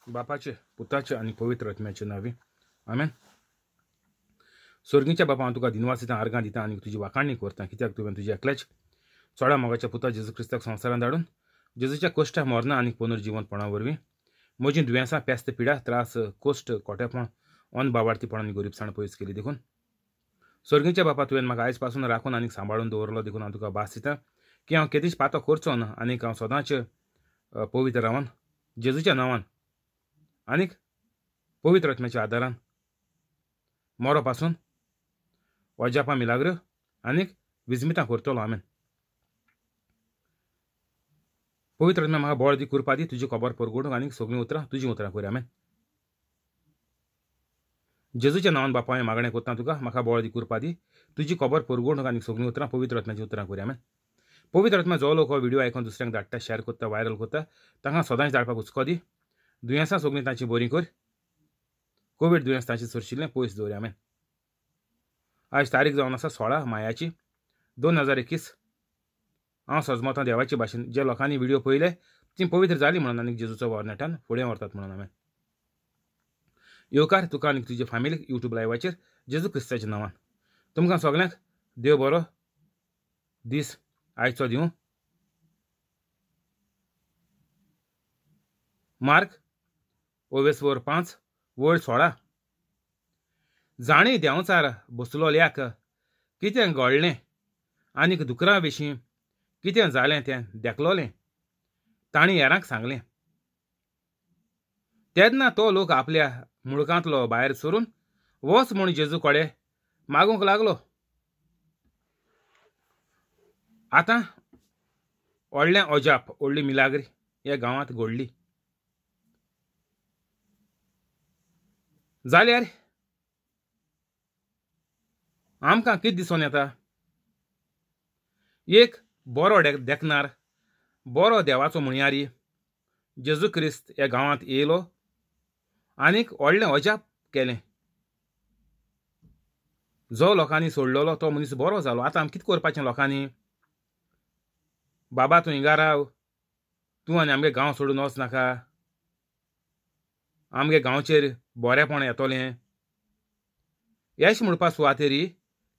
बापाचे, पुताचे आनी पवित्र आत्म्याचे नांवी, आमेन. स्वर्गीच्या बापा, हांव तुका दिनवास दिता, आर्गां दिता आनी तुजी वाखाणणी करता, कित्याक तुवें तुज्या एकल्याच चोडा मोगाच्या पुता जेजू क्रिस्ताक संवसारांत धाडून जेजूच्या कश्टा, मरणा आनी पुनर्जिवंतपणा वरवीं म्हजीं दुयेंसां, पेस्त, पिडा, त्रास, कोश्ट, कोटेपण, अनबावार्थीपण आनी गरीबसाण पयस केली. देखून स्वर्गीच्या बापा, तुवें म्हाका आयज पासून राखून आनी सांबाळून दवरलो, देखून हांव तुका भास दिता की हांव केदीच पातो करचो ना आनीक हांव सदांच पवित्र रावन जेजूच्या नांवान आनीक पवित्र आत्म्याच्या आदारान मरो पासून अजापां मिलाग्र आनीक विजमितां करतलो. आमेन. पवित्र आत्म्या म्हाका बळ दी, कृपा दी, तुजी खबर परगटूंक आनीक सगळीं उतरां तुजीं उतरां कर. आमेन. जेजूच्या नांवान बापा हांवें मागणें करता तुका, म्हाका बळ दी, कृपा दी, तुजी खबर परगटूंक आनीक सगळीं उतरां पवित्र आत्म्याचीं उतरां कर. आमेन. पवित्र आत्मा जो लोक हो व्हिडियो आयकून दुसऱ्यांक धाडटा, शेअर करता, व्हायरल करता, तांकां सदांच धाडपाक हुस्को दी. दुयेंसां सगळीं तांची बरीं कर, कोवीड दुयेंस तांचे सरशिल्लें पयस दवर. आमेन. आयज तारीख जावन आसा 16 मायाची 2021. हांव सजमतां देवाचे भाशेन जे लोकांनी व्हिडियो पळयले ती पवित्र जाली म्हणून आनी जेजूचो वावर नेटान फुडें व्हरतात म्हणून. आमेन. येवकार तुका आनी तुजे फामिलीक यूट्यूब लायवाचेर जेजू क्रिस्ताच्या नांवान. तुमकां सगल्यांक देव बरो दीस आयचो दिवं. मार्क ओवेसवर 5 वळ 16. जाणी देंवचार बसलोल्याक कितें घडलें आनीक दुकरा विशीं कितें जालें तें देखलोलें तांणी हेरांक सांगलें. तेन्ना तो लोक आपल्या मुळकांतलो भायर सरून वच म्हूण जेजू कडेन मागूंक लागलो. आतां व्हडलें अजाप, व्हडली मिलाग्री ह्या गांवांत घडली. जाल्यार आमकां कितें दिसून येता? एक बरो देखणार, बरो देवाचो म्हणयारी जेजू क्रिस्त ह्या गांवांत येयलो आनीक व्हडलें अजाप केलें. जो लोकांनी सोडलेलो तो मनीस बरो जालो. आतां आमी कितें करपाचें लोकांनी? बाबा तूं हिंगा राव, तूं आनी आमगे गांव सोडून वच नाका, आमगे गांवचेर बरेपण येतलें येश म्हणपा सुवातेरी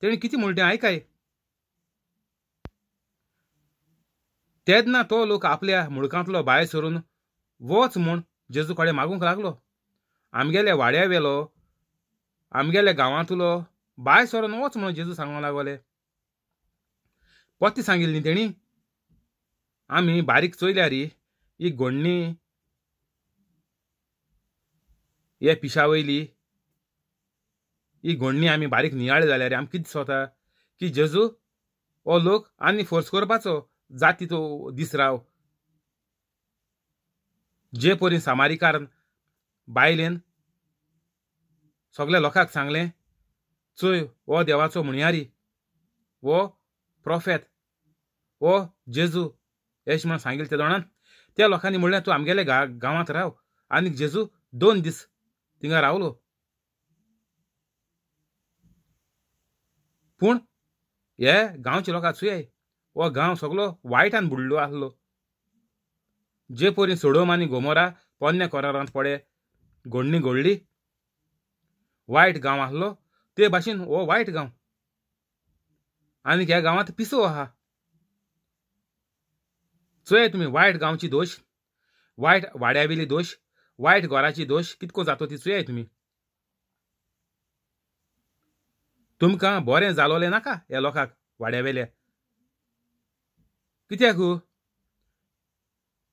तेणी कितें म्हणलें आयकाय. तेन्ना तो लोक आपल्या मुळकांतलो भायर सरून वच म्हूण जेजू कडेन मागूंक लागलो. आमगेल्या वाड्या वेलो, आमगेल्या गांवांतलो भायर सरून वच म्हणून जेजू सांगूंक लागले. पत्ती सांगिल्ली न्ही तेणी. आमी बारीक चोयल्यार ही घडणी हे पिशा वयली ही घडणी आमी बारीक नियाळ्ळी जाल्यार आमकां कितें दिसता की जेजू हो लोक आनी फोर्स करपाचो जाती तो दीस राव. जे परी सामारीकार बायलेन सगल्या लोकांक सांगलें, चोय हो देवाचो म्हणयारी, हो प्रोफेत, हो जेजू अशें म्हणून सांगिल्लें त्या दोणान त्या लोकांनी म्हणलें तूं आमगेले गांवांत राव. आनी जेजू 2 दीस थिंगा रावलो. पूण हे गांवचे लोकांक चुयाय हो गांव सगलो वायटान बुडलो आसलो. जे परी सोडोम आनी गोमोरा पोन्न्या करारांत पडे घडणी घडली, वायट गांव आसलो ते भाशेन हो वायट गांव. आनी ह्या गांवांत पिसो आहा. चोय तुमी वायट गांवची दोश, वायट वाड्यावेली दोश, वायट घराची दोश कितको जातो ती चोयाय तुमी. तुमकां बरें जालोलें नाका ह्या लोकांक वाड्यावेल्या. कित्याक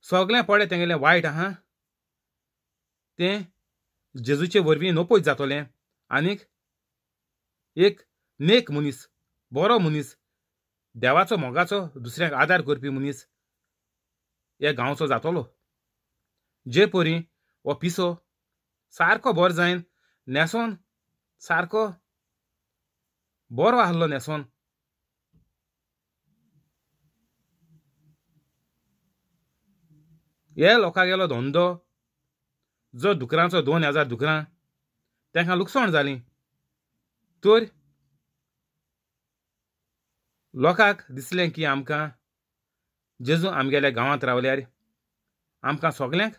सगळें पडे तेंगेलें वायट आहा तें जेजूचे वरवीं नपयत जातलें आनीक एक नेक मनीस, बरो मनीस, देवाचो मोगाचो, दुसऱ्यांक आदार करपी मनीस ह्या गांवचो जातलो. जे परी हो पिसो सारको बरो जायन न्हेसोन सारको बरो आसलो न्हेसोन. हे लोकांगेलो धंदो जो दुकरांचो 2000 दुकरां तांकां लुकसाण जाली. तर लोकांक दिसलें की आमकां जेजू आमगेल्या गांवांत रावल्यार आमकां सगल्यांक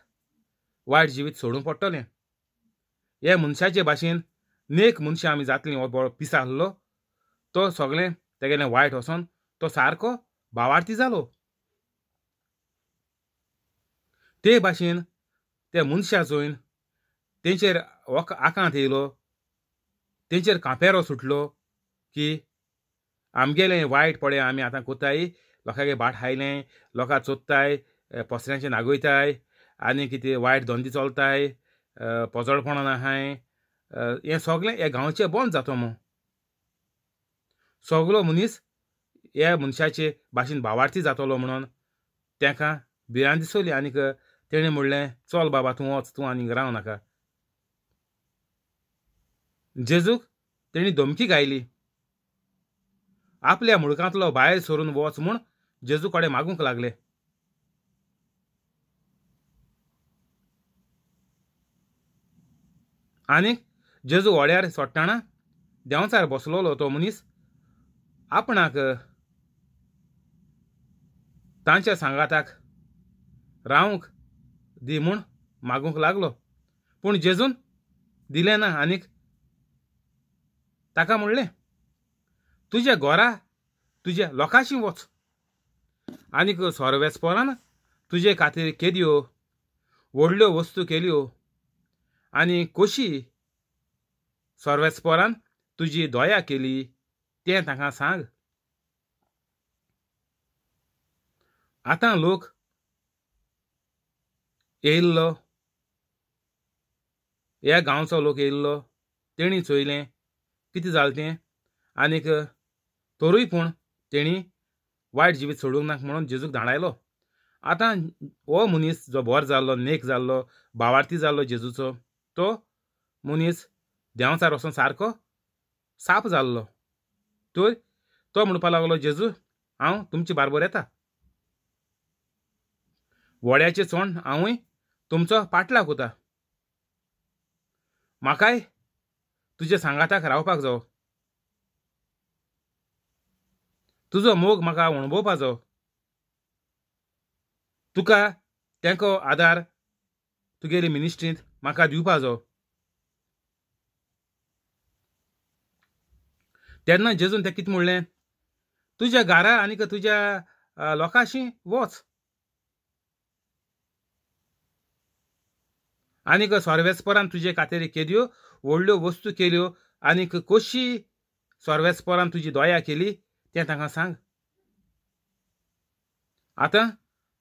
वायट जिवीत सोडूंक पडटलें. हे मनशाचे भाशेन नेक मनशां आमी जातलीं. हो बरो पिसा आसलो तो सगळें तेगेलें वायट वचोन तो सारको भावार्थी जालो. ते भाशेन ते मनशां चोयन तेंचेर आकांत येयलो, तेंचेर कांपेरो सुटलो की आमगेलें वायट पळय आमी आतां कोताय, लोकांगे भाट खायलें, लोकां चोत्ताय, पसऱ्यांचें नागयताय आनी कितें वायट धंदे चलताय, पोजडपणां आहाय, हें सगळें हे गांवचें बंद जाता मू. सगलो मनीस ह्या मनशाचे भाशेन भावार्थी जातलो म्हणून तांकां भिरांत दिसली आनीक तेणें म्हणलें चल बाबा तूं वच, तूं आनीक राव नाका. जेजूक तेणी धमकी गायली, आपल्या मुळकांतलो भायर सरून वच म्हूण जेजू कडेन मागूंक लागले. आनीक जेजू व्हड्यार सोडटना देंवचार बसलोलो तो मनीस आपणाक तांच्या सांगाताक रावंक दी म्हूण मागूंक लागलो, पूण जेजून दिलें ना. आनीक ताका म्हणलें तुज्या घरा तुज्या लोकांशी वच आनीक सोरवेसपोरान तुजे खातीर केद्यो व्हडल्यो वस्तू केल्यो आनी कशी सोरवेसपोरान तुजी दया केली तें तांकां सांग. आतां लोक येयल्लो, ह्या गांवचो लोक येयल्लो, तेणी चोयलें कितें जालें तें आनीक तरूय पूण तेणी वायट जिवीत सोडूंक नाका म्हणून जेजूक धाडायलो. आतां हो मनीस जो बरो जाल्लो, नेक जाल्लो, भावार्थी जाल्लो जेजूचो, तो मनीस देंवचार वचोन सारको साप जाल्लो. तर तो म्हणपाक लागलो जेजू हांव तुमचे बारबर येता, व्हड्याचें चोण हांवूय तुमचो पाटलाक उता, म्हाकाय तुज्या सांगाताक रावपाक जावो, तुजो मोग म्हाका अणभवपा जावो, तुका तेंको आदार तुगेली मिनिस्ट्रींत म्हाका दिवपा जावो. तेन्ना जेजून तें कितें म्हणलें, तुज्या घरा आनीक तुज्या लोकांशी वच आनीक सोरवेसपोरान तुजे खातीर केद्यो व्हडल्यो वस्तू केल्यो आनीक कशी सोरवेसपोरान तुजी दया केली तें तांकां सांग. आतां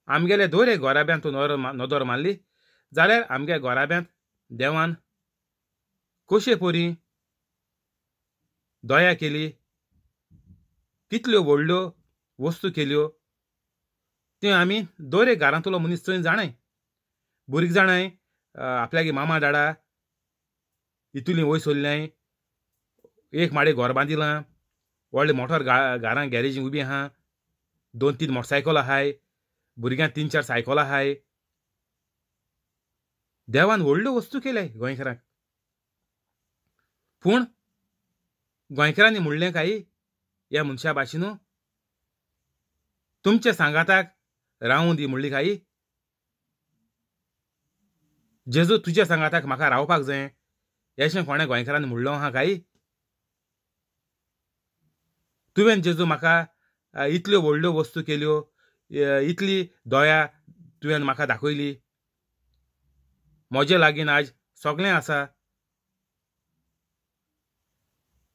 आमगेले दोरे घोराब्यांत तूं नदर मारली जाल्यार आमगे घोराब्यांत देवान कशे परी दया केली, कितल्यो व्हडल्यो वस्तू केल्यो त्यो आमी दोरे घरांतलो मनीस चोयन जाणाय. भुरगीं जाणाय आपल्यागे मामा डाडा इतुली वयर सोडल्याय, एक माडे घर बांदिलां, व्हडले मोटर घरां गॅरेजी उबी आहा, 2-3 मोटरसायकल आहाय, भुरग्यांक 3-4 सायकल आहाय. देवान व्हडल्यो वस्तू केल्याय गोंयकारांक, पूण गोंयकारांनी म्हणलें काय ह्या मनशा भाशेन तुमच्या सांगाताक रावूं दी म्हणली काय जेजू तुज्या सांगाताक म्हाका रावपाक जाय अशें कोणें गोंयकारांनी म्हणलो आहा काय? तुवें जेजू म्हाका इतल्यो व्हडल्यो वस्तू केल्यो, इतली दया तुवें म्हाका दाखयली, म्हजे लागीं आज सगळें आसा,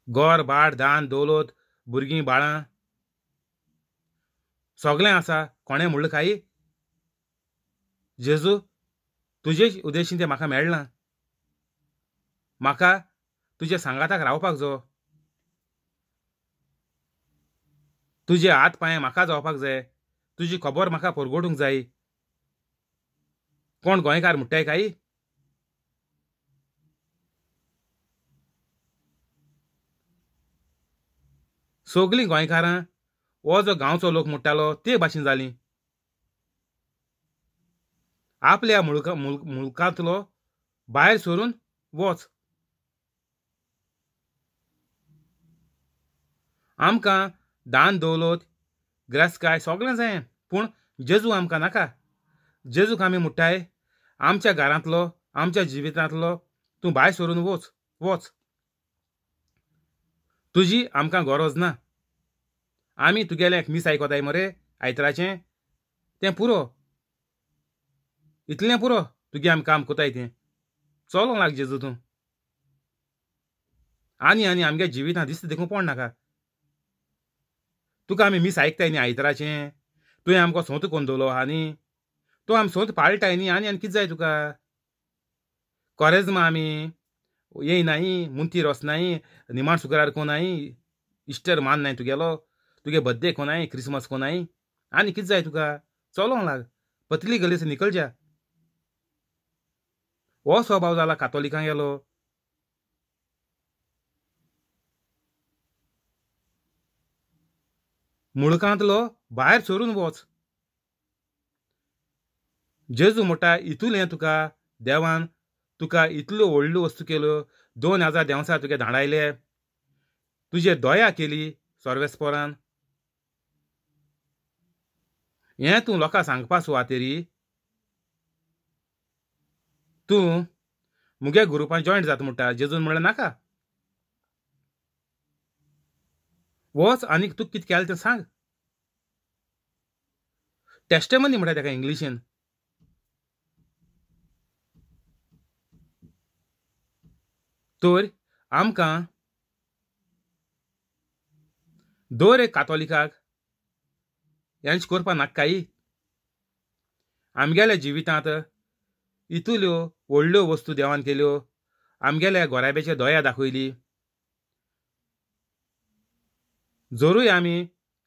घर भाट दान दौलत भुरगीं बाळां सगळें आसा, कोणें म्हणलें काय जेजू तुजे उद्देशीन तें म्हाका मेळना, म्हाका तुज्या सांगाताक रावपाक जावो, तुजे हात पांय म्हाका जावपाक जाय, तुजी खबर म्हाका परगटूंक जाय. कोण गोंयकार म्हणटाय काय? सगळीं गोंयकारां हो जो गांवचो लोक म्हणटालो ते भाशेन जालीं. आपल्या मुलकांतलो भायर सरून वच. आमकां दान दौलत ग्रेसकाय सगळें जाय, पूण जेजू आमकां नाका. जेजूक आमी म्हणटाय आमच्या घरांतलो, आमच्या जिवितांतलो तूं भायर सरून वच वच, तुजी आमकां गरज ना। आमी तुगेलें एक मीस आयकोताय मरे आयतराचें, तें पुरो, इतलें पुरो तुगे आमी काम कोताय तें। चलोंक लाग जेजू तूं, आनी आनी आमगे जिवितां दिसता देखून पड नाका। तुका आमी मीस आयकताय न्ही आयतराचें, तुवें आमकां सोंत कोन्न दवरलो आहा न्ही, तूं आमी सोंत पाळटाय न्ही, आनी आनी कितें जाय तुका? कोरेज्मा आमी येयनाय, मुंतीर वचनाय, निमाण शुक्रार कोनाय, इस्टर माननाय तुगेलो, तुगे बर्थडे कोनाय, क्रिसमस कोनाय, आनी कितें जाय तुका? चलोंक लाग, पतली गली से निकल जा। हो स्वभाव जाला कातोलिकां गेलो। मुळकांतलो भायर सरून वच। जेजू म्हणटा इतुलें तुका देवान तुका इतल्यो व्हडल्यो वस्तू केल्यो, 2000 देंवसार तुगे धाडायले, तुजेर दया केली सर्वेस्पोरान, हें तूं लोकांक सांगपा सुवातेरी तूं मुगे ग्रुपान जॉयंट जाता म्हणटा। जेजून म्हणलें नाका, वच आनीक तुका कितें केलें तें सांग। टेस्टमनी म्हणटा ताका इंग्लिशीन। तर आमकां दर एक कातोलिकाक हेंच करपा नाकाय। आमगेल्या जिवितांत इतल्यो व्हडल्यो वस्तू देवान केल्यो, आमगेल्या गोराब्याचेर दया दाखयली, जरूय आमी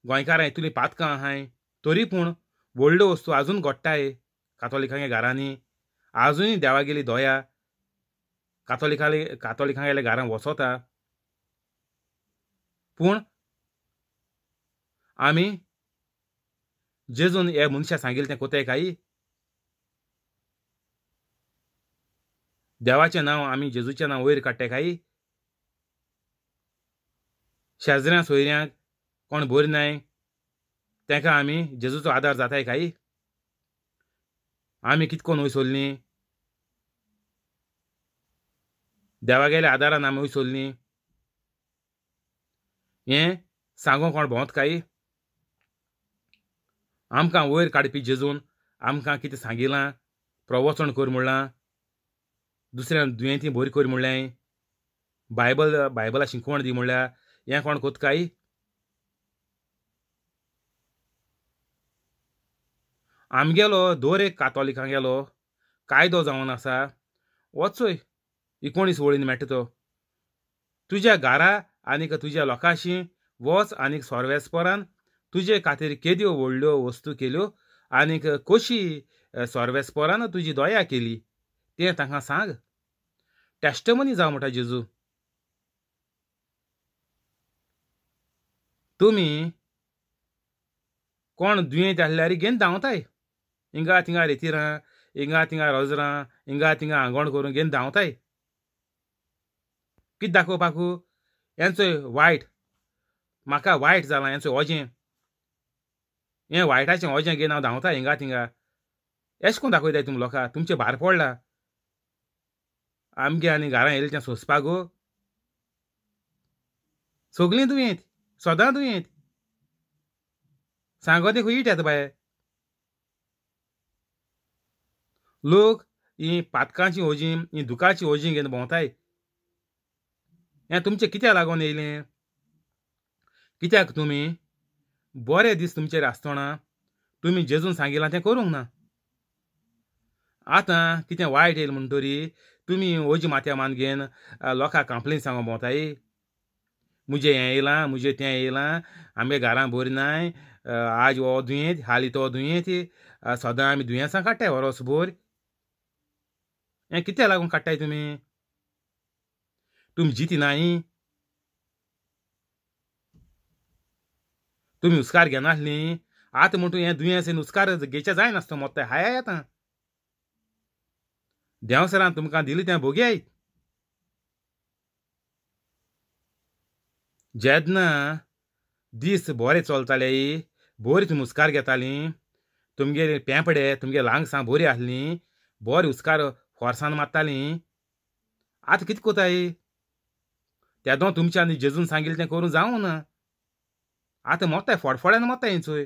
गोंयकारां इतलीं पातकां आहाय तरी पूण व्हडल्यो वस्तू आजून घडटाय कातोलिकांच्या घरांनी, आजुनूय देवागेली दया कातोलिकांगेल्या घरां वचोता। पूण आमी जेजून हे मनशा सांगिल्लें तें कोताय काय? देवाचें नांव आमी जेजूचें नांव वयर काडटाय काय? शेजऱ्यां सोयऱ्यांक कोण बरी नाय तांकां आमी जेजूचो आदार जाताय काय? आमी कितकोन वयर सरलीं? देवागेल्या आदारान आमी वयर सरलीं हें सांगूंक कोण भोंवत काय? आमकां वयर काडपी जेजून आमकां कितें सांगिलां, प्रवचन कर म्हणलां, दुसऱ्या दुयेंती बरी कर म्हणलें, बायबला शिकवण दी म्हणल्यार, हें कोण कोत काय? आमगेलो दर एक कातोलिकांगेलो कायदो जावन आसा, वचय 19 वळीन मेळटा तो, तुज्या घरा आनीक तुज्या लोकांशी वच आनीक सर्वेस्परान तुजे खातीर केद्यो व्हडल्यो वस्तू केल्यो आनीक कशी सर्वेस्परान तुजी दया केली तें तांकां सांग। टेस्टमनी जावं म्हणटा जेजू। तुमी कोण दुयेंत आसल्यार घेवन धांवताय, हिंगा थिंगा रेतिरां, हिंगा थिंगा रोजरां, हिंगा थिंगा आंगवण करून घेवन धांवताय, कितें दाखोवपाकू? हेंचो वायट म्हाका वायट जालां, हेंचो ओजें, हें वायटाचें ओजें घेवन हांव धांवता हिंगा थिंगा, एशें कोण दाखयताय तुमी लोकांक? तुमचें भार पडला आमगे आनी घरां येयलें तें सोंसपाक गो। सगळीं दुयेंत, सदां दुयेंत, सांगो तें खंय it येता बाये। लोक ही पातकांची ओजीं, ही दुखाची ओजीं घेवन भोंवताय, हें तुमचें कित्याक लागून येयलें? कित्याक तुमी बरे दीस तुमचेर आसतना तुमी जेजून सांगिलां तें करूंक ना। आतां कितें वायट येयलें म्हणटरी तुमी ओजी माथ्या मान घेवन लोकांक कंप्लेन सांगूंक भोंवताय, मुजें हें येयलां, मुजें तें येयलां, आमगे घरां बरी नाय, आज हो दुयेंत, हालीं तो दुयेंत, सदां आमी दुयेंसां काडटाय वरोसभर, हें कित्याक लागून काडटाय तुमी? तुमी जिती नाय, तुमी हुस्कार घेनासलीं, आतां म्हणटू हें दुयेंस हुस्कार घेवचें जायनासता मोत्ताय हाय। आतां देंवसरान तुमकां दिलें तें भोगयाय। जेन्ना दीस बरे चलताले, बरी तुमी हुस्कार घेतालीं, तुमगेले पेंपडे तुमगे लांगसां बरी आसलीं, बरे हुस्कार फोर्सान मारतालीं. आतां कितें कोताय? तेदो तुमच्यान जेजून सांगिल्लें तें करूं जावं ना. आतां मोत्ताय फोडफोड्यान मोत्ताय चोय,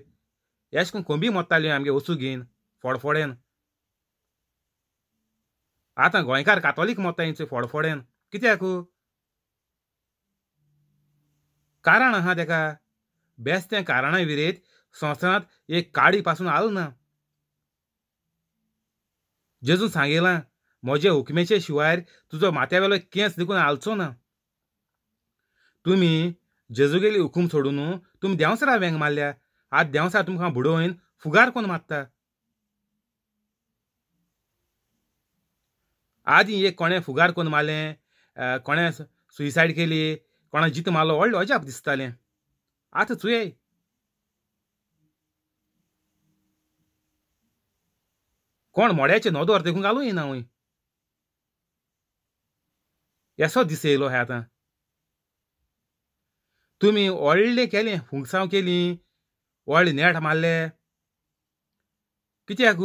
एश कोन कोंबी मोत्ताली आमगे वचू घेवन फोडफोड्यान. आतां गोंयकार कातोलीक मोत्ताय चोय फोडफोड्यान. कित्याक? कारण आहा तेका. बेस्त तें कारणां विरेत संवसारांत एक काडी पासून आल ना. जेजून सांगिलां म्हजे हुकमेचे शिवाय तुजो माथ्या वेलो केंस देखून हालचो ना. तुमी जेजूगेली हुकूम सोडून तुमी देंवसरा वेंग मारल्या. आतां देंवसार तुमकां बुडोवन फुगार कोण मारता. आदीं एक कोणें फुगार कोण मारलें, कोणें सुसायड केली, कोणा जीत मारलो, व्हडलें अजाप दिसतालें. आतां चुये कोण मोड्याचें नदर देखून घालूं येना वय. येसो दीस येयलो हे आतां. तुमी व्हडलें केलें, फुंकसांव केली, व्हडले नेट मारले. कित्याक?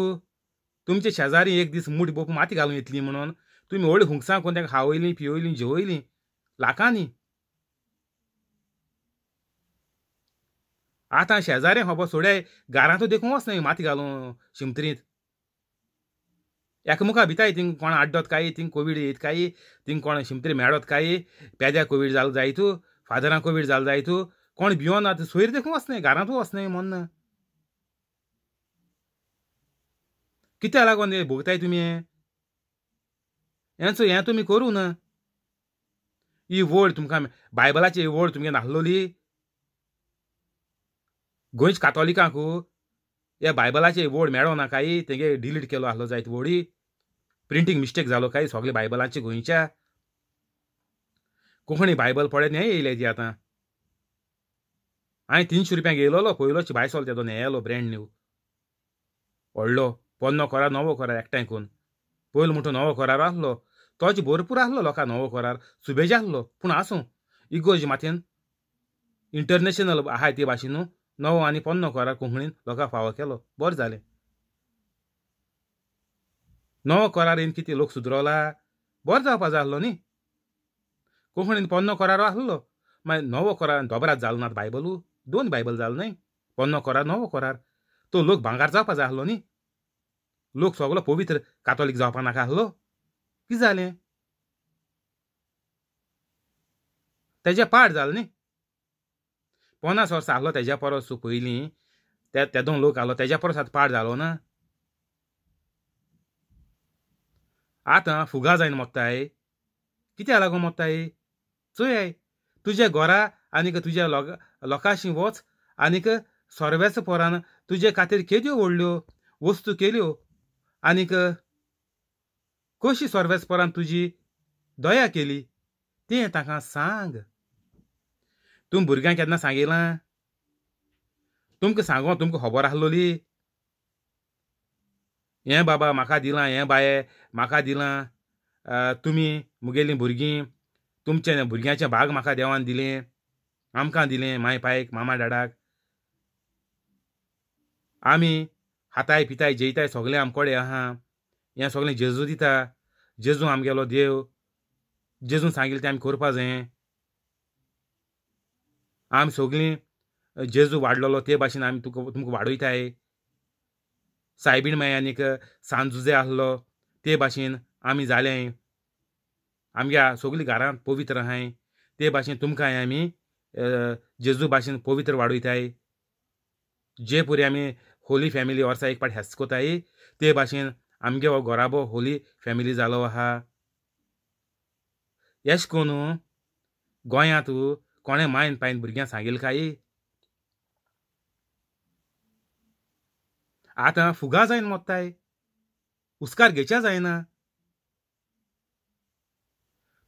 तुमचे शेजारी एक दीस मूठ बोप माती घालून येतली म्हणून तुमी व्हडली हुंगसां करून तांकां खावयलीं पिवयलीं जेवयलीं लाखांनी. आतां शेजारी खबर सोडाय घरांतू देखून वचनाय माती घालून शिमतरींत. एकामुखा भिताय थिंग कोण आड्डत काय, थिंग कोवीड येत काय, थिंग कोण शिमतरी मेळत काय, पेद्या कोवीड जालो जायतू, फादरां कोवीड जालो जायतू, कोण भिवन आतां सोयर देखून वचनाय, घरांतू वचनाय मोन्ना. कित्याक लागून भोगताय तुमी हेंचो? हें तुमी करूं ना. ही वड तुमकां बायबलाची ही वड तुमगे नासलोली. गोंयच्या कातोलिकांक ह्या बायबलाची वड मेळो ना काय, तेंगे डिलीट केलो आसलो जायत वडी, प्रिंटींग मिस्टेक जालो काय सगळे बायबलांचे गोंयच्या. कोंकणी बायबल पळय न्हय येयले ती आतां. हांवें 300 रुपयांक येयलोलो पयलोच बायसोल तेदो न्हय ब्रँड न्यू व्हडलो पोन्नो कोरार नवो कोरार एकठांय करून. पयलो म्हणटो नवो कोरार आसलो तोच भरपूर आसलो लोकां, नवो कोरार सुबेज आसलो. पूण आसूं इगोज माथेन इंटरनॅशनल आहाय ते भाशेन न्हू नवो आनी पोन्नो कोरार कोंकणीन लोकांक फावो केलो, बरें जालें. नवो कोरार येवन कितें लोक सुदरोला, बरें जावपा जाय आसलो न्ही. कोंकणीन पोन्नो कोरार आसलो, मागीर नवो कोरार दोबरात जालो ना बायबलू, दोन बायबल जालो न्हय, पोन्नो कोरार नवो कोरार. तो लोक भांगार जावपा जाय आसलो न्ही, लोक सगलो पवित्र कातोलीक जावपा नाका आसलो. कितें जालें? तेजें पाड जालें न्ही. 50 वर्सां आसलो तेज्या परस पयलीं तेदों लोक आसलो तेज्या परस आतां पाड जालो ना. आतां फुगा जायन मोत्ताय. कित्याक लागून मोत्ताय? चोय तुज्या घरा आनीक तुज्या लोकांशी वच आनीक सोरव्याच पोरान तुजे खातीर केद्यो व्हडल्यो वस्तू केल्यो आनीक कशी सोरव्याच पोरान तुजी दया केली तें तांकां सांग. तुमी भुरग्यांक केन्ना सांगिलां? तुमकां सांगो तुमकां खबर आसलोली हें बाबा म्हाका दिलां, हें बाये म्हाका दिलां, तुमी मुगेलीं भुरगीं तुमचें भुरग्यांचें भाग म्हाका देवान दिलें, आमकां दिलें, माय पायक मामा डाडाक. आमी हाताय पिताय जेयताय सगळें आमकोडे आहा, हें सगळें जेजू दिता, जेजू आमगेलो देव, जेजून सांगिल्लें तें आमी करपा जाय. आमी सगळीं जेजू वाडलोलो ते भाशेन आमी तुका तुमकां वाडयताय. सायबीण माई आनीक सांजुजे आसलो ते भाशेन आमी जालें, आमगे सगळीं घरांत पवित्र आहाय ते भाशेन तुमकांय आमी जेजू भाशेन पवित्र वाडयताय. जे पुरी आमी होली फॅमिली वर्सा एक पाट हेस कोताय ते भाशेन आमगे हो घराबो होली फॅमिली जालो आहा. एश कोन्न गोंयांत कोणें मायन पायन भुरग्यांक सांगिल्लें काय? आतां फुगा जायन मोत्ताय, हुस्कार घेवच्या जायना.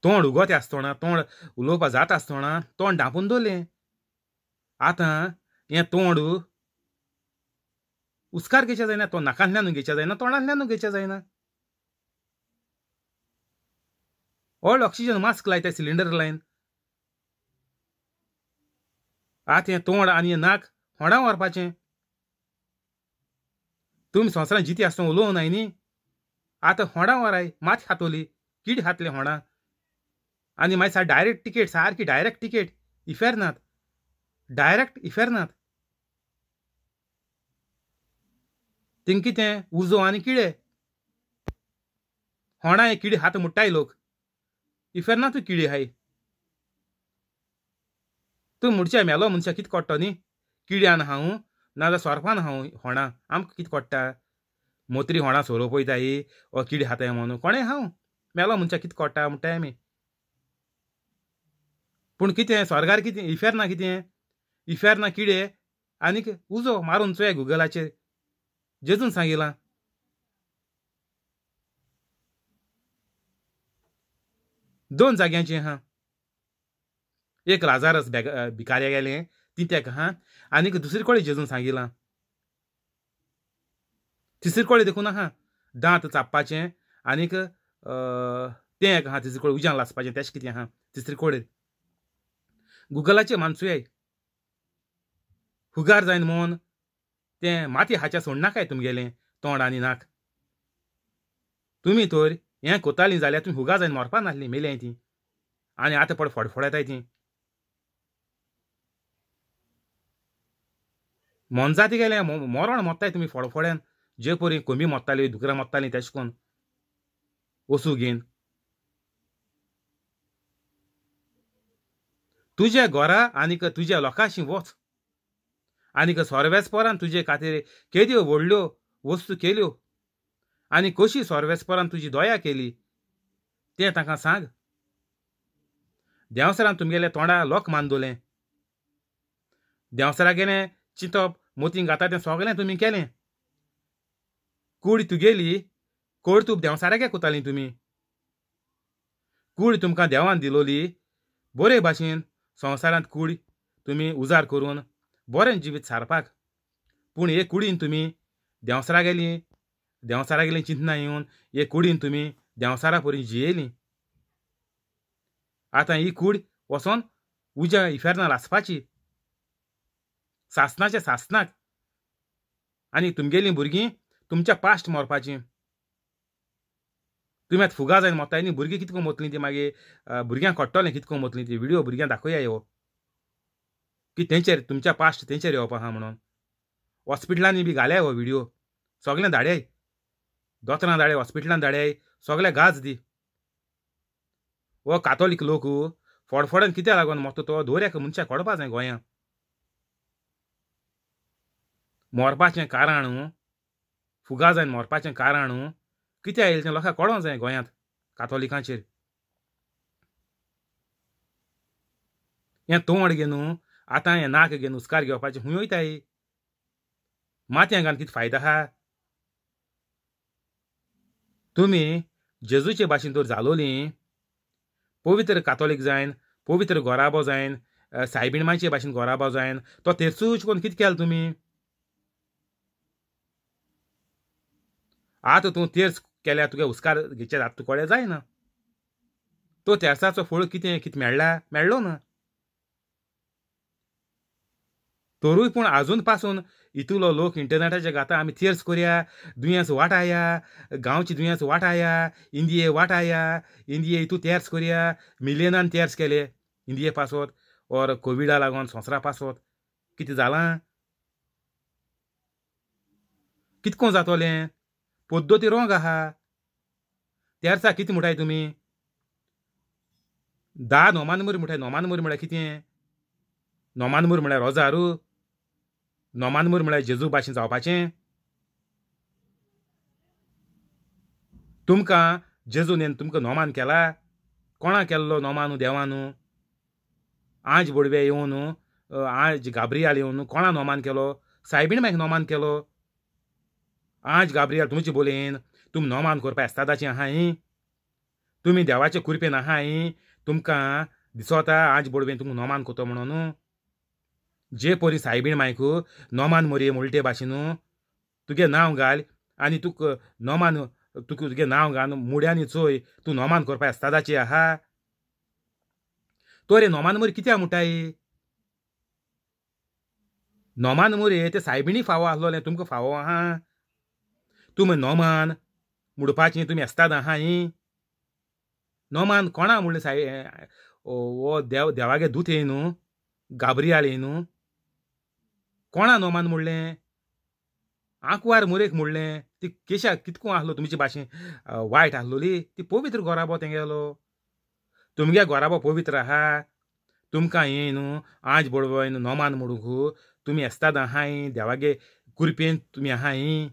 तोंड उगोत आसतना, तोंड उलोवपा जाता आसतना तोंड धांपून दवरलें. आतां हें तोंड हुस्कार घेवच्या जायना, तो नाकांतल्यान घेवच्या जायना, तोंडांतल्यान घेवच्या जायना. व्हड ऑक्सिजन मास्क लायता, सिलिंडर लायन. आतां हें तोंड आनी हें नाक होंडा व्हरपाचें. तुमी संवसारांत जिती आसतना उलोवं नाय न्ही, आतां होंडा वराय मात खातोली कीड खातले होंडा आनी मागीर सारकी डायरेक्ट टिकेट सारकी डायरेक्ट टिकेट इफेर्नात डायरेक्ट इफेर्नात थिंग कितें उजो आनी किडे होंडा हे किडी हात मुट्टाय लोक इफेर्नातूय किडी आहाय तूं मुडच्या मेलो मनशा कितें कोट्टो न्ही किड्यान हांव नाजाल्यार सोरपान हांव होंडा आमकां कितें कोट्टा मोत्री होंडा सोरोप वयताय वो किडी खाताय म्हणून कोणें हांव मेलो मनशा कितें कोट्टा म्हणटाय आमी पूण कितें स्वर्गार कितें इफेर्ना कितें इफेर्ना किडे आनीक उजो मारून चोय गुगलाचेर जेजून सांगिलां दोन जाग्यांचें आहा एक लाजारस भिकाऱ्या गेलें ती तेका आहा आनीक दुसरी कडेन जेजून सांगिलां तिसरी कडेन देखून आहा दांत चापपाचें आनीक तें एक आहा तिसरी कडेन उज्यान लासपाचें तेश कितें आहा तिसरी कडेन गुगलाचेर मानसुयाय हुगार जायन म्हूण तें माती हाच्या सोडनाकाय तुमगेलें तोंड आनी नाक तुमी तर हें कोतालीं जाल्यार तुमी हुगार जायन मरपा नासलीं मेल्याय तीं आनी आतां पड फडफडताय तीं मोनजाती गेलें मरण मोत्ताय तुमी फडफड्यान जे परी कोंबी मोत्ताली दुकरां मोत्तालीं तेश कोन वसू घेवन तुज्या घरा आनीक तुज्या लोकांशी वच आनीक सोर्वेसपरान तुजे खातीर केद्यो व्हडल्यो वस्तू केल्यो आनी कशी सोर्वेसपरान तुजी दया केली तें तांकां सांग. देंवसरान तुमगेले तोंडा लोक मानदोलें देंवसरा गेलें चिंतप मोतींक घाता तें सगळें तुमी केलें. कूड तुगेली कर्तूब देंवसारागे कोताली तुमी कूड तुमकां देवान दिलोली बरे भाशेन संवसारांत कूड तुमी उजार करून बरें जिवीत सारपाक पूण हे कुडीन तुमी देंवसरा गेली देंवसरा गेली चिंतना येवन हे कुडीन तुमी देंवसरा परी जियेली. आतां ही कूड वचोन उज्या इफेर्ना लासपाची सासनाच्या सासनाक आनी तुमगेलीं भुरगीं तुमच्या पास्ट मरपाचीं. तुमी आतां फुगा जायन मोत्ताय न्ही भुरगीं कितको मोतलीं ती मागीर भुरग्यांक कळटलें कितको मोतलीं ती व्हिडियो भुरग्यांक दाखोवया यो की तेंचेर तुमच्या पास्ट तेंचेर येवपा आहा म्हणून हॉस्पिटलांनी बी घाल्याय हो व्हिडियो सगळें धाडयाय दोतोरां धाडय हॉस्पिटलान धाडयाय सगळें गाज दी. हो कातोलीक लोक फडफडन कित्याक लागून मोतो तो दर एका मनशाक कळपा जाय गोंयांत मरपाचें कारण फुगा जायन मरपाचें कारण कित्याक येयलें तें लोकांक कळोंक जाय गोंयांत कातोलिकांचेर. हें तोंड घेवन आतां हें नाक घेवन हुस्कार घेवपाचें खूंय वयताय माथ्यां घालून कितें फायदो आहा. तुमी जेजूचे भाशेन तर जालोलीं पवित्र कातोलीक जायन पवित्र गोराबो जायन सायबीण मांयचे भाशेन गोराबो जायन तो तेरसूच कोन्न कितें केलें तुमी. आतां तूं तेर्स केल्यार तुगे हुस्कार घेचे आतां तुका कडेन जायना तो तेर्साचो फळ कितें कितें मेळ्ळा मेळ्ळो ना. तरूय पूण आजून पासून इतलो लोक इंटरनेटाचे घाता आमी तेर्स करया दुयेंस वाटाया गांवची दुयेंस वाटाया इंदिये वाटाया इंदिये हितू तेर्स करया मिलियनान तेर्स केले इंदिये पासत और कोविडा लागून संवसारा पासत कितें जालां कितको जातोलें पद्दती रोंग आहा. तेर्सा कितें म्हणटाय तुमी 10 नोमानमूर म्हणटाय नोमानमूर म्हळ्यार कितें नोमानमूर म्हळ्यार रोजारू नोमानमूर म्हळ्यार जेजू भाशेन जावपाचें. तुमकां जेजून तुमकां नोमान केला कोणा केल्लो नोमानू देवानू आज बोडवे येवन आज गाब्रियाल येवन कोणा नोमान केलो सायबीण मायक नोमान केलो. आज गाब्रियाल तुमचे बोलयेन तुमी नोमान करपा एस्तादाचें आहाय तुमी देवाचे कुरपेन आहाय तुमकां दिसोता आज बोडवेन तुमकां नोमान करता म्हणून जे परी सायबीण मायक नोमान मोरये उलटे भाशेन तुगे नांव घाल आनी तुका नोमान तुका तुगे नांव घाल मुड्यांनी चोय तूं नोमान करपा एस्तादाची आहा. तो रे नोमान मोरी कित्याक म्हणटाय नोमान मोरये ते सायबिणी फावो आसलोलें तुमकां फावो आहा. तुमी नोमान मुडपाची तुमी एस्ताद आहाय. नोमान कोणा म्हणलें साय हो देव देवागे दूत येय न्हू, गाब्रियाल येय न्हू, कोणा नोमान म्हणलें? आंकवार मोरेक म्हणलें. ती केशा कितको आसलो तुमचे भाशेन वायट आसलोली, ती पवित्र गोराबो तेंगेलो. तुमगे गोराबो पवित्र आहा, तुमकां हें न्हू आज बडबय न्हू नोमान म्हणूंक तुमी एस्ताद आहाय, देवागे कुरपेन तुमी आहाय.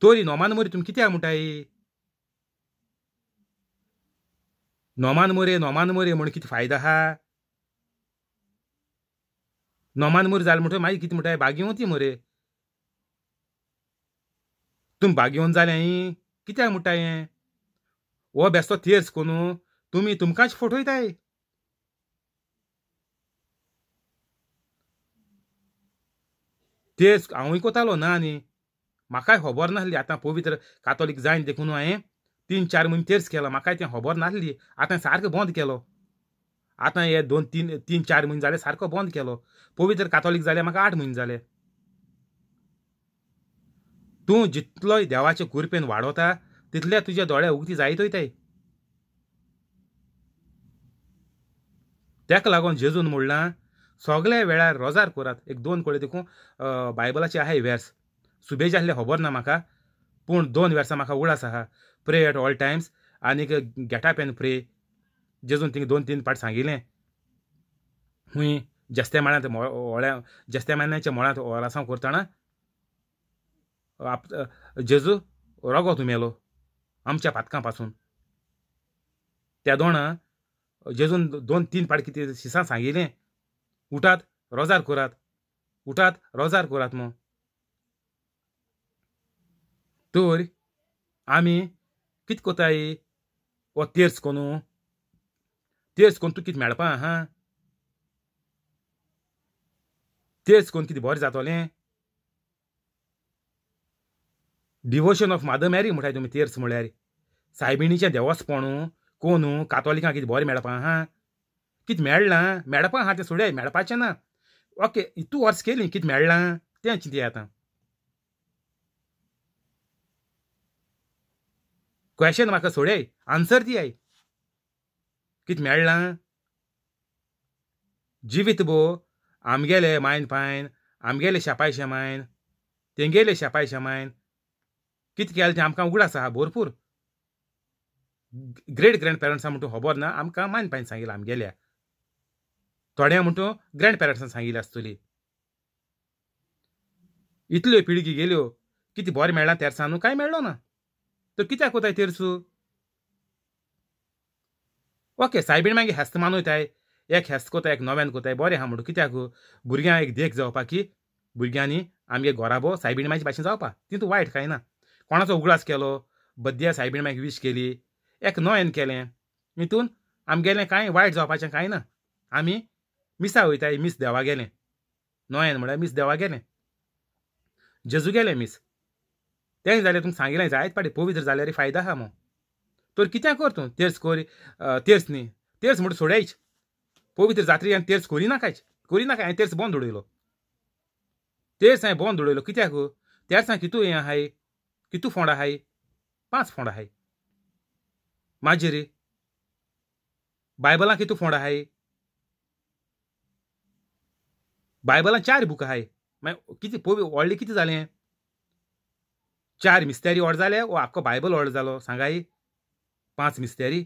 तरी नोमान मोरी तुमी कित्याक म्हणटाय? नोमान मोरे नोमान मोरे म्हूण कितें फायदो आहा? नोमान मोरी जालें म्हणटकीर मागीर कितें म्हणटाय? बागेवती मरे तुमी बागेवन जालें कित्याक म्हणटाय हें? हो बेस्तो तेर्स कोन्नू तुमी तुमकांच फटयताय. तेर्स हांवूय कोतालो ना न्ही, म्हाकाय खबर नासली. आतां पवित्र कातोलीक जायन देखून हांवें 3-4 म्हयने तेर्स केलो, म्हाकाय तें खबर नासली. आतां सारको बंद केलो, आतां हे 2-3 3-4 म्हयने जाले सारको बंद केलो. पवित्र कातोलीक जाले म्हाका 8 म्हयने जाले. तूं जितलोय देवाचे कुरपेन वाडोता तितले तुजे दोळे उगती जायत वयताय. तेका लागून जेजून म्हणलां सगल्या वेळार रोजार करात. 1-2 कडेन देखून बायबलाचे आहाय वेर्स, सुबेज आसले खबर ना म्हाका, पूण 2 वर्सां म्हाका उगडास आहा. प्रे एट ऑल टायम्स आनीक गेट अप एंड प्रे. जेजून थिंगा 2-3 पाट सांगिल्लें. खूंय जेस्ते माळ्यांत होळ्या जेस्ते मान्याच्या मळ्यांत ओरासांव करतना जेजू रोगोत मेलो आमच्या पातकां पासून. त्या दोणा जेजून 2-3 पाट कितें शिसां सांगिल्लें, उठात रोजार करात, उठात रोजार करात म्हूण. तर आमी कितें कोताय? हो तेर्स कोन्नू, तेर्स कोन्न तूं कितें मेळपा आहा? तेर्स कोन्न कितें बरें जातोलें? डिवोशन ऑफ मादर मॅरी म्हणटाय तुमी तेर्स म्हळ्यार. सायबिणीचें देवस्पण कोन्नू कातोलिकांक कितें बरें मेळपा आहा? कितें मेळ्ळां? मेळपा आहा तें सोडय, मेळपाचें ना. ओके, तूं वर्स केली, कितें मेळ्ळां तें चिंतया आतां. क्वेशन म्हाका सोडय, आन्सर दियाय. कितें मेळ्ळां? जिवीत भो आमगेले मायन पायन, आमगेले शेपाय शेमायन, तेंगेले शेपाय शेमायन कितें केलें तें आमकां उगडास आहा भरपूर. ग्रेट ग्रँड पेरंट्सां म्हणटू खबर ना, आमकां मायन पायन सांगिल्लें आमगेल्या. थोड्या म्हणटू ग्रँड पेरंट्सान सांगिल्लें आसतली. इतल्यो पिळगी गेल्यो, कितें बरें मेळ्ळां तेर्सा न्हू? कांय मेळ्ळो ना. तर कित्याक वताय तेर्सू? ओके, सायबीण मागीर हेस्त मानोयताय, एक हेस्त कोताय, एक नव्यान कोताय, बरें आहा म्हणटू. कित्याक? भुरग्यांक एक देख जावपा की भुरग्यांनी आमगे घोराबो सायबीण मायचे भाशेन जावपा. तितूंत वायट कांय ना. कोणाचो उगडास केलो, बद्या सायबीण मायक वीश केली, एक नोयन केलें, हितून आमगेलें कांय वायट जावपाचें कांय ना. आमी मिसा वयताय, मीस देवा गेलें, नोयन म्हळ्यार मीस देवा गेलें, जेजू गेलें मीस. तें जाल्यार तुमकां सांगिल्लें जायत पाटी पवित्र जाल्यार फायदा आहा म्हूण. तर कित्याक कर तूं तेर्स कोर? तेर्स न्ही, तेर्स म्हणून सोडायच. पवित्र जात्री आनी तेर्स करी नाकाच, करी नाका. हांवें तेर्स बंद उडयलो, तेर्स हांवें बंद उडयलो. कित्याक? तेर्सां कितू हें आहाय, कितू फोंड आहाय? 5 फोंड आहाय. मागीर बायबलां कितू फोंड आहाय? बायबलां 4 बूक आहाय. मागीर कितें पवी व्हडलें कितें जालें? 4 मिस्तेरी व्हड जाले वो आख्खो बायबल व्हड जालो? सांगाय. 5 मिस्तेरी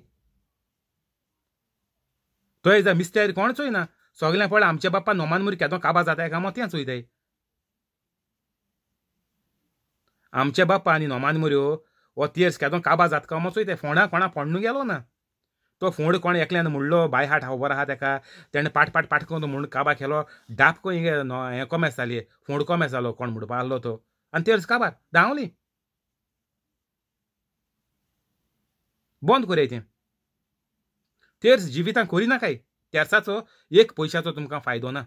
थंय जा मिस्तेरी कोण चोयना. सगळें पळय आमच्या बाप्पा नोमान मुरी केदो काबा जाताय काय मोतयां चोयताय. आमच्या बाप्पा आनी नोमान मुऱ्यो हो तेर्स केदो काबा जाता काय चोयताय. फोंडा कोणा फोंडू गेलो ना तो फोंड कोण एकल्यान म्हणलो बाय हाट खबर आहा तेका, तेणें पाट पाट पाट करून म्हूण काबा केलो, डाप खंय हें कोमेस जाली, फोंड कोमेस जालो कोण म्हणपा आहलो तो, आनी तेर्स काबार धांवली. बंद करया तें. तेर्स जिवितांत करी नाकाय. तेर्साचो एक पयशाचो तुमकां फायदो ना.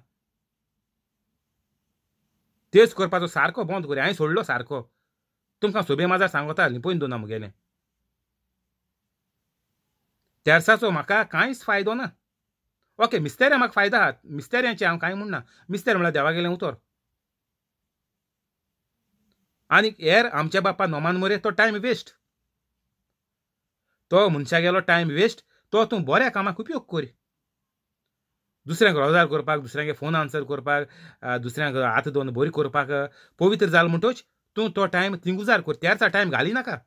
तेर्स करपाचो सारको बंद करया. हांवें सोडलो सारको. तुमकां सोबे माजार सांगता लिपोवन दवरना म्हगेलें. तेर्साचो म्हाका कांयच फायदो ना. ओके, मिस्तेऱ्या म्हाका फायदो आहा, मिस्तेऱ्यांचें हांव कांय म्हणना. मिस्तेर म्हळ्यार देवा गेलें उतर. आनी हेर आमच्या बापा नोमान मरे तो टायम वेस्ट, तो मनशा गेलो टायम वेस्ट, तो तूं बऱ्या कामाक उपयोग कर। दुसऱ्यांक रोजार करपाक, दुसऱ्यांक फोन आन्सर करपाक, दुसऱ्यांक हात दोन बरी करपाक पवित्र जाल म्हणटोच तूं तो टायम थिंगुजार कर, तेरसा टायम घाली नाका।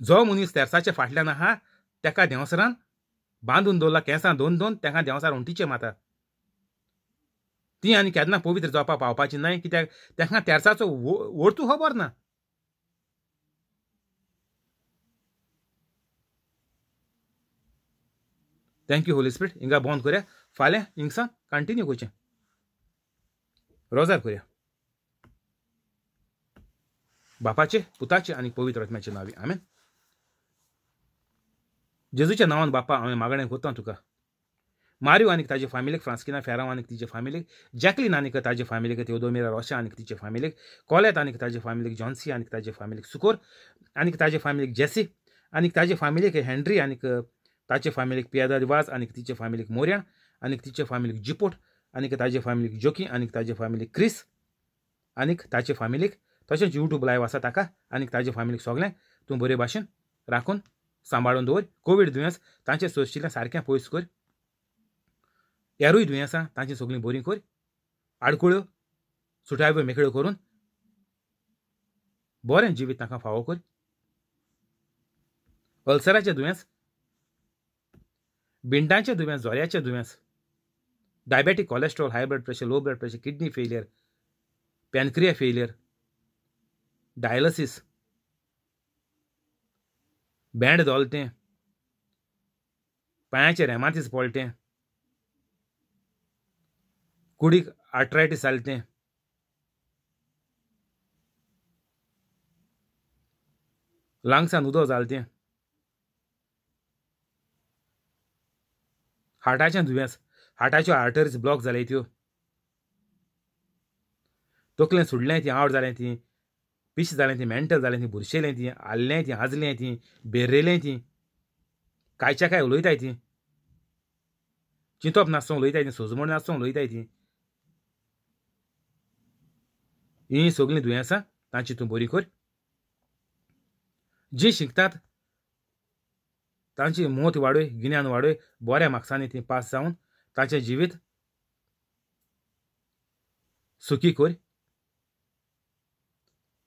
जो मनीस तेरसाच्या फाटल्यान आहा तेका देंवसरान बांदून दवरला, केंसां दोन दोन तेका देंवसार उंटीचे माता, ती आनी केन्ना पवित्र जावपाक पावपाची न्हय, कित्याक तेका तेरसाचो वोर्तू खबर ना। Thank you Holi spirit. हिंगा बंद करया, फाल्यां हिंगसान कंटिन्यू करचें, रोजार करया। बापाचे, पुताचे आनी पवित्र आत्म्याचे नांवी आमेन। जेजूच्या नांवान बापा हांवें मागणें करता तुका, मारियो आनी ताजे फामिलीक, फ्रांस्किना फेरांव आनी तिचे फामिलीक, जॅकलीन आनी ताजे फामिलीक, तेवदोमिरा रोशा आनी तिचे फामिलीक, कोलेत आनी ताजे फामिलीक, जॉन्सी आनी ताजे फामिलीक, सुकोर आनी ताजे फामिलीक, जेसी आनी ताजे फामिलीक, हेनरी आनी ताचे फामिलीक, पियादाद वाज आनी तिचे फामिलीक, मोर्या आनी तिचे फामिलीक, जिपोट आनी ताजे फामिलीक, जोकी आनी ताजे फामिलीक, क्रिस आनी ताचे फामिलीक, तशेंच यूट्यूब लायव आसा ताका आनी ताजे फामिलीक सगळ्यांक तूं बरे भाशेन राखून सांबाळून दवर। कोवीड दुयेंस तांचे सोंशिल्लें सारकें पयस कर, हेरूय दुयेंसां तांची सगळीं बरीं कर, आडकुळ्यो सुटाव्यो मेकळ्यो करून बरें जिवीत तांकां फावो कर। अल्सराचें दुयेंस, बिंडांचें दुयेंस, जोऱ्याचें दुयेंस, diabetic, cholesterol, high blood pressure, low blood pressure, kidney failure, pancreas failure, dialysis, band दोलतें, पांयाचे रेमातीस पडलें, कुडीक आर्थरायटीस जालें तें, लंग्सान उदक जालें तें, हार्टाचें दुयेंस, हार्टाच्यो आर्टरीज ब्लॉक जाले त्यो, तकलें सुडलें ती, आवड जालें ती, पिश जालें ती, मेंटल जालें ती, बुरशेलें ती, आल्लें ती, आजलें ती, बेरेलें ती, कायच्या काय उलयताय ती, चिंतप नासतना उलयताय ती, सोजमण नासतना उलयताय ती, हीं सगळीं दुयेंसां तांची तूं बरी कर। जीं शिकतात तांची मोत वाडय, गिन्यान वाडय, बऱ्या मार्क्सांनी ती पास जावन तांचें जिवीत सुखी कर।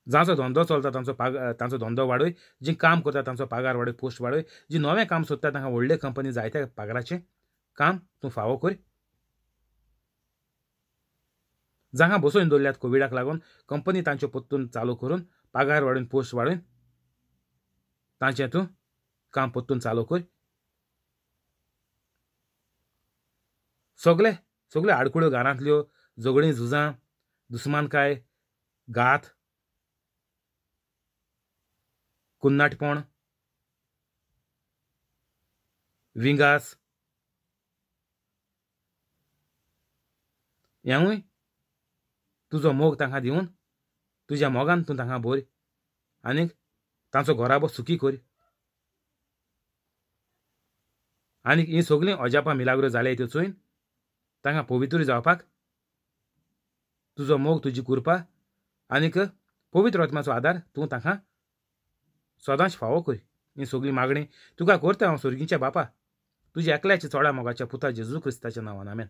जांचो धंदो चलता तांचो तांचो धंदो वाडय, जीं काम करता तांचो पगार वाडय, पोस्ट वाडय, जीं नवें काम सोदता तांकां व्हडले कंपनी जायत्या पगाराचें काम तूं फावो कर। जांकां बसोवन दवरल्यात कोविडाक लागून कंपनी तांच्यो परतून चालू करून पगार वाडून पोस्ट वाडून तांचें तूं काम परतून चालू कर। सगळे सगळे आडकुळ्यो घरांतल्यो, झगडीं झुजां, दुस्मानकाय, घात, कुन्नाटपण, विंगास, हेंवूय तुजो मोग तांकां दिवन तुज्या मोगान तूं तांकां भर आनीक तांचो घराबो सुखी कर। आनीक हीं सगळीं अजापां मिलाग्रो जाले त्यो चोयन तांकां पवित्र जावपाक तुजो मोग, तुजी कृपा आनीक पवित्र आत्म्याचो आदार तूं तांकां सदांच फावो कर। ही सगळी मागणी तुका करता हांव सोर्गीच्या बापा, तुज्या एकल्याच्या चोडा मोगाच्या पुता जेजू क्रिस्ताच्या नांवान, आमेन।